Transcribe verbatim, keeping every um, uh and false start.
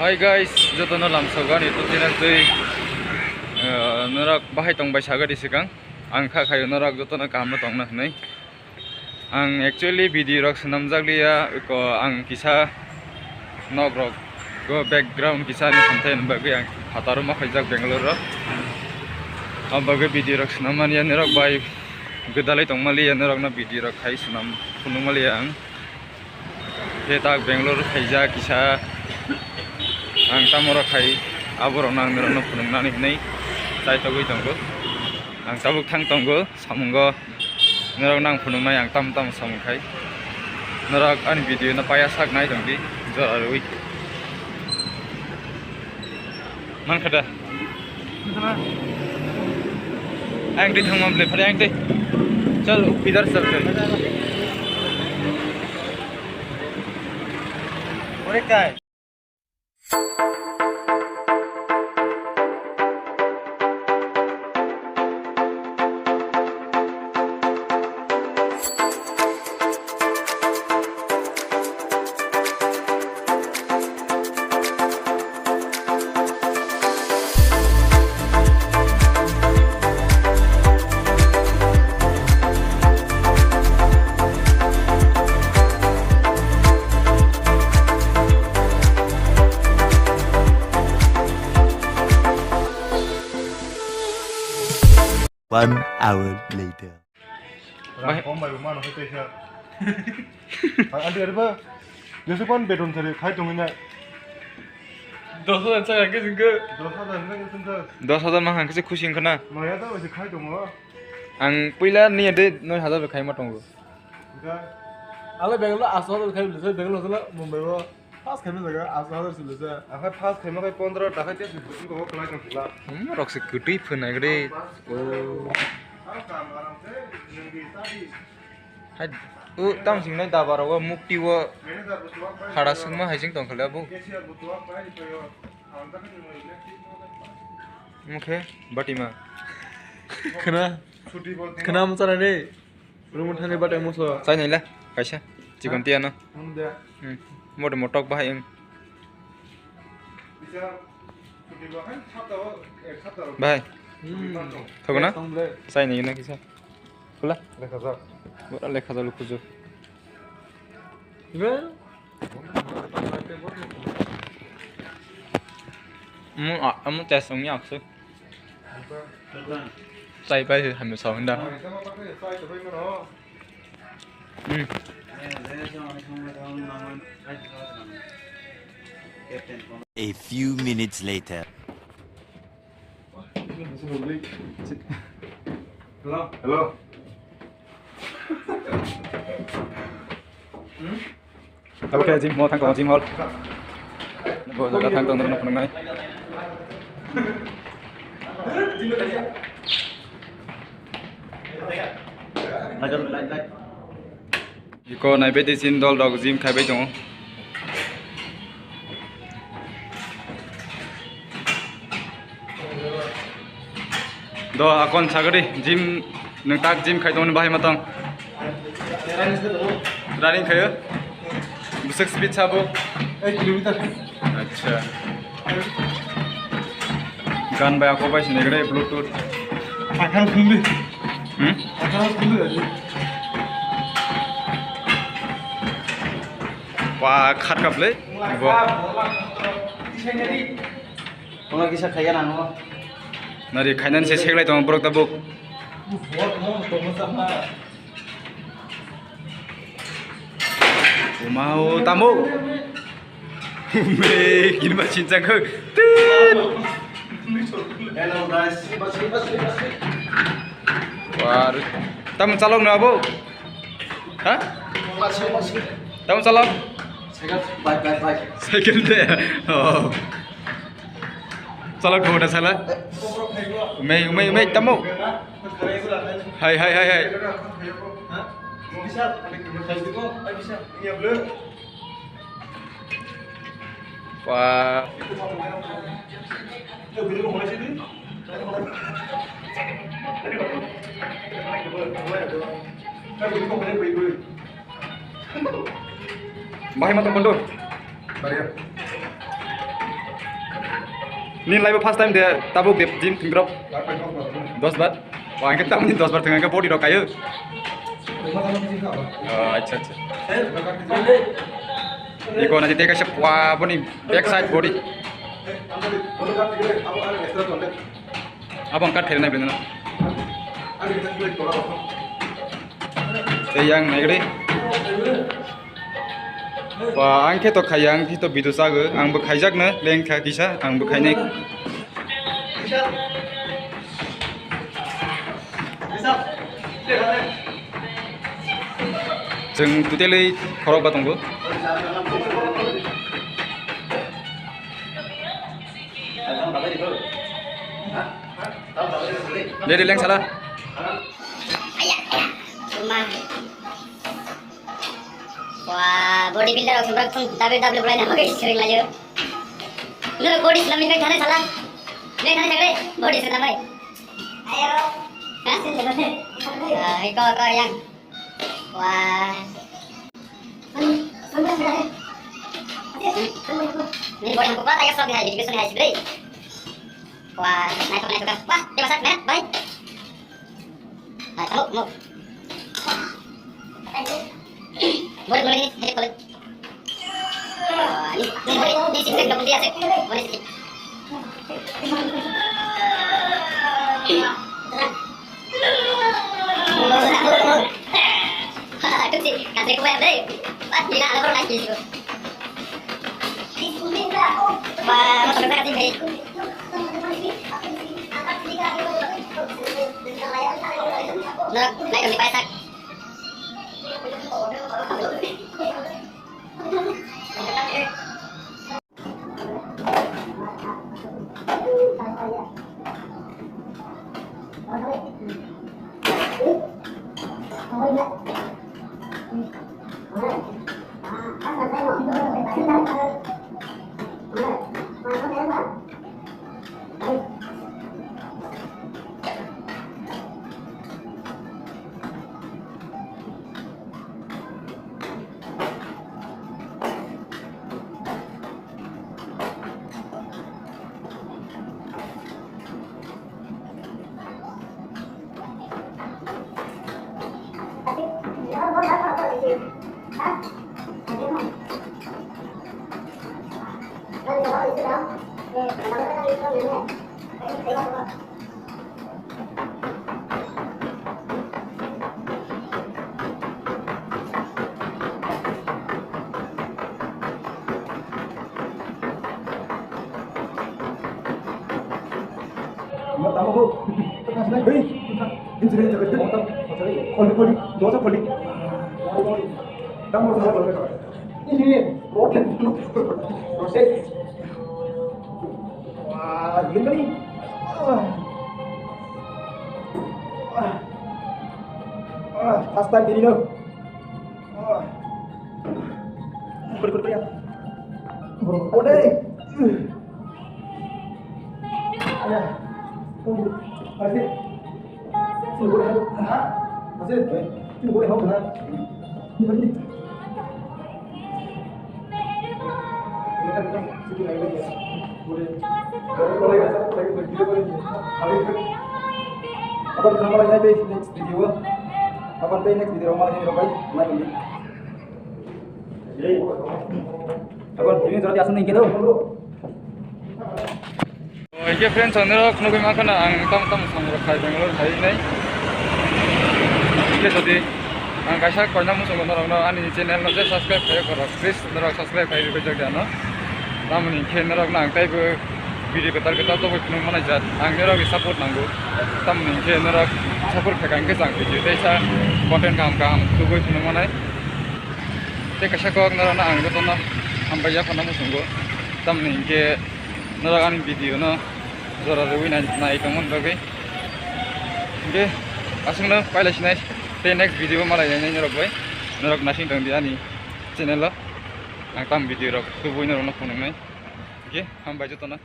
Hi guys, jotono lamsok ani YouTube channel twi, eh, norok bahai tong bai sagadi sikang. Ang kha khayo norok jotono kaham no tongna hwnwi. Ang actually video rok swnamjak liya, ko ang kisa nok rok go background kisa ni samthai ni bagwi ang phataro ma khaijak Bangalore ro. Am bagwi video rok swnam mani ya norok bai gwdalai tong mali ya norok no video rok khai swnam phunuk mali ya ang. Khe tak Bangalore khaijak kisa ang tamo rok khai abo rok no ang norok no phunuk nani hinwi chai togwi tongo. Ang tabuk thang tongo. Samungo norok nang phunuknai ang tam tam samung khai. Norok ani video no paya sak nai tong di jora rwi. Man khada. Ang di thangma ble phari ang di. Chal, idhar chal chal. Ore kai. One hour later. Rang kong bai mano hai tei kha. Ang adi ariba. Jese pan beton sari khai tong nya. Dos hajar sa ke jingke. Dos hajar na ke jingke. Dos hajar mang hangke se khusi wngkha na. Maya da bai se khai tongo. Ang puila ni de noi hajar bai khai ma tongo. Ang le Bangalore aso hajar khai le Bangalore sala Mumbai o. Pass khaimani jaga, aso hajar silo se. Akhai pass khaima khai pondro ta khai tei silo, wngkha o kwlai tong sila. Hmm, rok se kwtwi phwnai gre. O. Hai, o tam singnai daba rogo mukti o hara sungma hai sing tong khala bo. Mukhe batima. Khna, khna mchara re. Room thani bate muso. Chai naila, kaisa. Chikon tiya no. Hum de. Hmm. Mote motok bahai wng. Bisa, suti bahai, sabta o, eh, sabta o. Bahai. Hmm. Thogo na? Tong ble. Chai naina kisa. Kula? Lekha jak. Bora lekha jak lukuju. Be? Amu, a-, amu test ongni aksu. Chai pai hamya sa hunda. Hmm. A few minutes later. Hello. Hello. Hmm? Tabuk khe gym hall thang tongo, gym hall. Bo jaga thang tong norokno phunuknai. Iko naibaidi chini dol rok gym khaibai tongo. Do akon sagadi gym nwng tak gym khai tongmani bahai matang. Running khayo. Bwswk speed sabo? Ek kilometer. Acha. Gan bai ako bai sini gede Bluetooth. Akhar khumbi. Hmm? Akhar khumbi aji. Wah, khat kap le. Bo. Wala kisa khaiya nang no. Nari khainani se seglai tong borok tabuk. Umao tamo. Me kinma sinchang khak. Hello guys. War. Tam chalok na abo. Ha? Tam chalok. Second. Bye bye bye. Second de. Oh. Chalok thong da sala. Umai, umai, umai, tamo. Hai, hai, hai, hai. Wah. Bahai mata kondo. Bariya. Ni life first time de tabuk de gym thwng rok. Dos bar. O, ang khe tamni dos bar thwng ang khe body rok kayo. O, acha, acha. Iko na jete kaisa pua boni back side body. Abo ang cut khaina bini na. Tei yang naigri. Ba, ang khe to khaya, ang khe to bidu chago, ang bo khaijak na, leng kha kisa, ang bo khainai. Chwng totally khorok ba tongo. Dede leng sala. Aya, aya. Cuma. Wah, body builder rok sumrak thung W W belai nama guys sering layo. Nero body slam ini kan sana sala. Ini kan sana body slam bai. Ayo. Hah? Ah, iko, iko yang. Wah. Ini buat yang kuat aja sok di hari, besok di hari, bre. Wah, naik, naik, naik. Wah, dia masak, Matt, baik. Nah, kamu, mau. Boleh, boleh, ini, ini, boleh. Wah, ini, ini, boleh, ini, sini, sini, dia, sini. Boleh, sini. Kholi, kholi, dosa kholi. Ini, road lagi. Proses. Wah, gini kali. Ah. Ah. Ah, last time gini, no. Ah. Kuli, kuli, kuli, ya. Ode. Ya. Tunggu. Masih. Sini boleh help. Hah? Masih. Sini boleh help, nah. Ini, ini. Abar khambai nai tei next video. Abar tei next video ma nai rok bai nai tongdi. Abar video jodi aswk nai khe do. Hingke friends, ang norok nugui mankha na, ang tam tam samrok khai Bangalore khai nai. Hingke jodi ang kaisa koina muchungo norokno ani channel no je subscribe khai khorok, please norok subscribe khai rwbaijak de ano. Tamoni hingke norokno ang teibo video kwtal kwtal toboi phunuk manai jat, ang norokni support nango. Tamoni hingke norok support khaikha hingke chang video teisa content kaham kaham tubui phunuk manai. Tei kaisa kok norokno ang jotono hambai ya phano muchungo. Tamoni hingke norok ani video no jora rwui nai, nai tongmani bagwi. Hingke aswkno pailai sinai tei next video malai nai norok bai. Norok naising tongdi ani channel o. Ang tam video rok tubui norokno phunuknai. Hingke hambai jotono.